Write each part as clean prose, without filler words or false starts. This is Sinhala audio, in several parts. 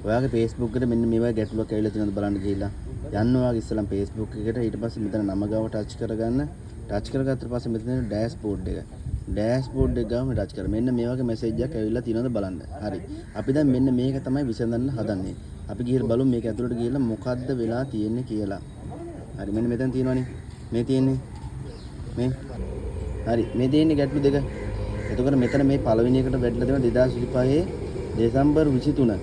ඔයාගේ Facebook එකට මෙන්න මේ වගේ ගැටලුවක් ඇවිල්ලා තියෙනවද බලන්න ගිහිල්ලා. යන්න ඔයාගේ ඉස්සෙල්ලාම Facebook එකට. ඊට පස්සේ මෙතන නම ගාව ටච් කරගන්න. ටච් කරගත්තට පස්සේ මෙතන තියෙන ඩෑෂ්බෝඩ් එක. ඩෑෂ්බෝඩ් එක ගාවම ටච් කර. මෙන්න මේ වගේ මැසේජ් එකක් ඇවිල්ලා තියෙනවද බලන්න. හරි. අපි දැන් මෙන්න මේක තමයි විසඳන්න හදන්නේ. අපි ගිහිල්ලා බලමු මේක ඇතුළට ගිහිල්ලා මොකද්ද වෙලා තියෙන්නේ කියලා. හරි, මෙන්න මෙතන තියෙනවනේ. මේ තියෙන්නේ. මේ හරි, මේ තියෙන්නේ ගැටලු දෙක. එතකොට මෙතන මේ පළවෙනි එකට වැටිලා තියෙනවා 2025 දෙසැම්බර් 23.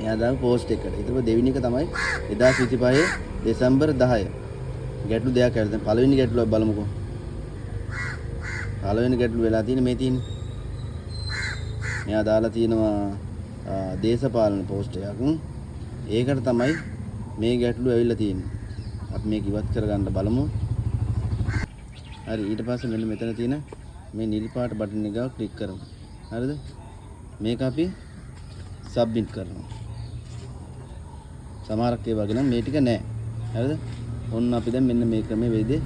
එයා දාපු පෝස්ට් එකට. ඊට පස්සේ දෙවෙනි එක තමයි 2025 දෙසැම්බර් 10. ගැටලු දෙකක් ඇවිල්ලා. දැන් පළවෙනි ගැටලුව බලමුකෝ. පළවෙනි ගැටලුව වෙලා තියෙන්නේ මේ තියෙන්නේ. මෙයා දාලා තියෙනවා දේශපාලන පෝස්ට් එකක්. ඒකට තමයි මේ ගැටලුව ඇවිල්ලා තියෙන්නේ. අපි මේක ඉවත් කරගන්න බලමු. හරි, ඊට පස්සේ මෙන්න මෙතන තියෙන මේ නිල් පාට බටන් එක ගාව ක්ලික් කරමු. හරිද? මේක අපි සබ්මිට් කරනවා. සමහරක් ඒ වගේ නම් මේ ටික නෑ. හරිද? ඔන්න අපි දැන් මෙන්න මේ ක්‍රමයේ වේදේ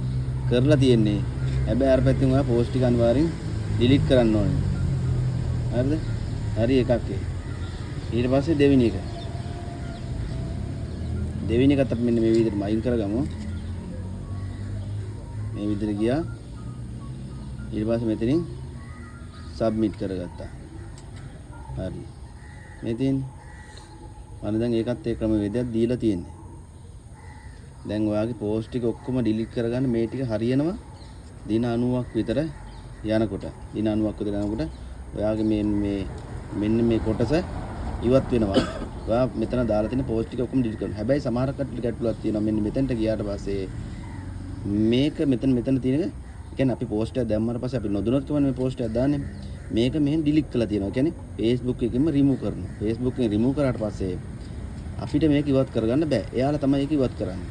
කරලා තියෙන්නේ. හැබැයි අර පැත්තෙන් ඔයා පෝස්ට් ටික අනිවාර්යෙන් ඩිලීට් කරන්න ඕනේ. හරිද? හරි, එකක් ඒ. ඊට පස්සේ දෙවෙනි එක. දෙවෙනි එකත් අපි මෙන්න මේ විදිහටම අයින් කරගමු. මේ විදිහට ගියා. ඊට පස්සේ මෙතනින් සබ්මිට් කරගත්තා. හරි. මේ තියෙන්නේ. අන්න දැන් ඒකත් ඒ ක්‍රමවේදයක් දීලා තියෙන්නේ. දැන් ඔයාගේ පෝස්ට් ටික ඔක්කොම ඩිලීට් කරගන්න මේ ටික හරියනවා දින 90ක් විතර යනකොට. දින 90ක් විතර යනකොට ඔයාගේ මේ මේ මෙන්න මේ කොටස ඉවත් වෙනවා. ඔයා මෙතන දාලා තියෙන පෝස්ට් ටික ඔක්කොම ඩිලීට් කරනවා. හැබැයි සමහර කට්ටියට ගැටලුවක් තියෙනවා. මෙන්න මෙතනට ගියාට පස්සේ මේක මෙතන මෙතන තියෙන එක, ඒ කියන්නේ අපි පෝස්ට් එකක් දැම්මට පස්සේ අපි නොදැනුවත්කම මේ පෝස්ට් එකක් දාන්නේ. මේක මෙහෙන් ඩිලීට් කරලා තියෙනවා. ඒ කියන්නේ Facebook එකකින්ම රිමූව් කරනවා. Facebook එකෙන් රිමූව් කරාට පස්සේ අපිට මේක ඉවත් කරගන්න බෑ. එයාලා තමයි ඒක ඉවත් කරන්නේ.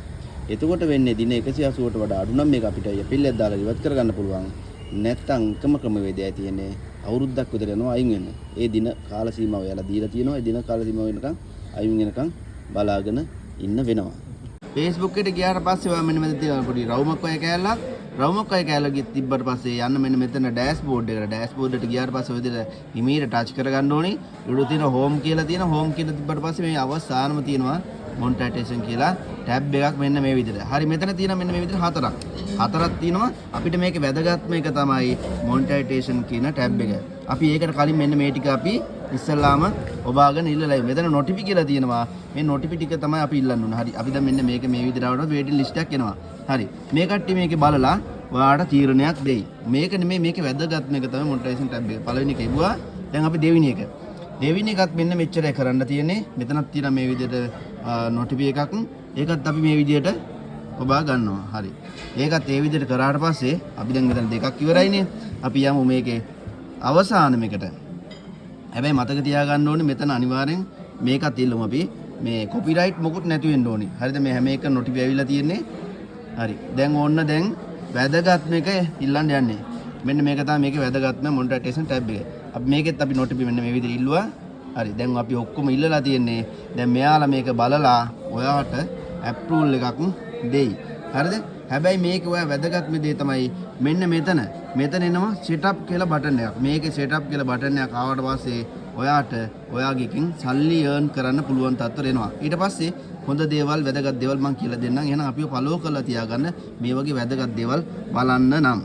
එතකොට වෙන්නේ දින 180ට වඩා අඩු නම් මේක අපිට අපීල් එකක් දාලා ඉවත් කරගන්න පුළුවන්. නැත්තම් එකම ක්‍රමවේදයයි තියෙන්නේ, අවුරුද්දක් විතර යනවා අයින් වෙන්න. ඒ දින කාල සීමාව එයාලා දීලා තියෙනවා. ඒ දින කාල සීමාව වෙනකන් අයින් වෙනකන් බලාගෙන ඉන්න වෙනවා. Facebook එකට ගියාට පස්සේ ඔයා මෙන්න මෙතන තියෙන පොඩි රවුමක් ඔය කෑල්ලක්, රවුමක් ඔය කෑල්ල ගිය තිබ්බට පස්සේ යන්න මෙන්න මෙතන ඩෑෂ්බෝඩ් එකට. ඩෑෂ්බෝඩ් එකට ගියාට පස්සේ ඔය විදිහට හිමීට ටච් කරගන්න ඕනේ. උඩ තියෙන හෝම් කියලා තියෙන, හෝම් කියලා තිබ්බට පස්සේ මේ අවසානම තියෙනවා මොනිටයිසේෂන් කියලා ටැබ් එකක් මෙන්න මේ විදිහට. හරි, මෙතන තියෙනවා මෙන්න මේ විදිහට හතරක්. හතරක් තියෙනවා. අපිට මේකේ වැදගත්ම එක තමයි මොනිටයිසේෂන් කියන ටැබ් එක. අපි ඒකට කලින් මෙන්න මේ ටික අපි ඉස්සල්ලාම ඔබාගෙන ඉල්ලලා ඉමු. මෙතන නොටිෆි කියලා තියෙනවා. මේ නොටිෆි ටික තමයි අපි ඉල්ලන්න ඕනේ. හරි. අපි දැන් මෙන්න මේක මේ විදිහට ආවම වේටින් ලිස්ට් එකක් එනවා. හරි. මේ කට්ටිය මේකේ බලලා ඔයාට තීරණයක් දෙයි. මේක නෙමෙයි, මේකේ වැදගත්ම එක තමයි මොනිටයිසේෂන් ටැබ් එක. පළවෙනි එක එබුවා. දැන් අපි දෙවෙනි එක. දෙවෙනි එකත් මෙන්න මෙච්චරයි කරන්න තියෙන්නේ. මෙතනක් තියෙනවා මේ විදිහට නොටිෆි එකක්. ඒකත් අපි මේ විදිහට ඔබා ගන්නවා. හරි. ඒකත් ඒ විදිහට කරාට පස්සේ අපි දැන් මෙතන දෙකක් ඉවරයිනේ. අපි යමු මේකේ අවසානම එකට. හැබැයි මතක තියාගන්න ඕනේ මෙතන අනිවාර්යෙන් මේකත් ඉල්ලමු අපි. මේ කොපිරයිට් මොකුත් නැති වෙන්න ඕනේ. හරිද? මේ හැම එකම නොටිෆි ඇවිල්ලා තියෙන්නේ. හරි. දැන් ඕන්න දැන් වැදගත්ම එක ඉල්ලන්න යන්නේ. මෙන්න මේක තමයි මේකේ වැදගත්ම මොනිටයිසේෂන් ටැබ් එක. අපි මේකෙත් අපි නොටිෆි මෙන්න මේ විදිහට ඉල්ලුවා. හරි. දැන් අපි ඔක්කොම ඉල්ලලා තියෙන්නේ. දැන් මෙයාලා මේක බලලා ඔයාට ඇප්‍රූවල් එකක් දෙයි. හරිද? හැබැයි මේක ඔයා වැදගත්ම දේ තමයි මෙන්න මෙතන. මෙතන එනවා සෙටප් කියලා බටන් එකක්. මේකේ සෙටප් කියලා බටන් එකක් ආවට පස්සේ ඔයාට ඔයාගේ එකකින් සල්ලි earn කරන්න පුළුවන් තත්ත්වයට එනවා. ඊට පස්සේ හොඳ දේවල්, වැදගත් දේවල් මං කියලා දෙන්නම්. එහෙනම් අපිව ෆලෝ කරලා තියාගන්න මේ වගේ වැදගත් දේවල් බලන්න නම්.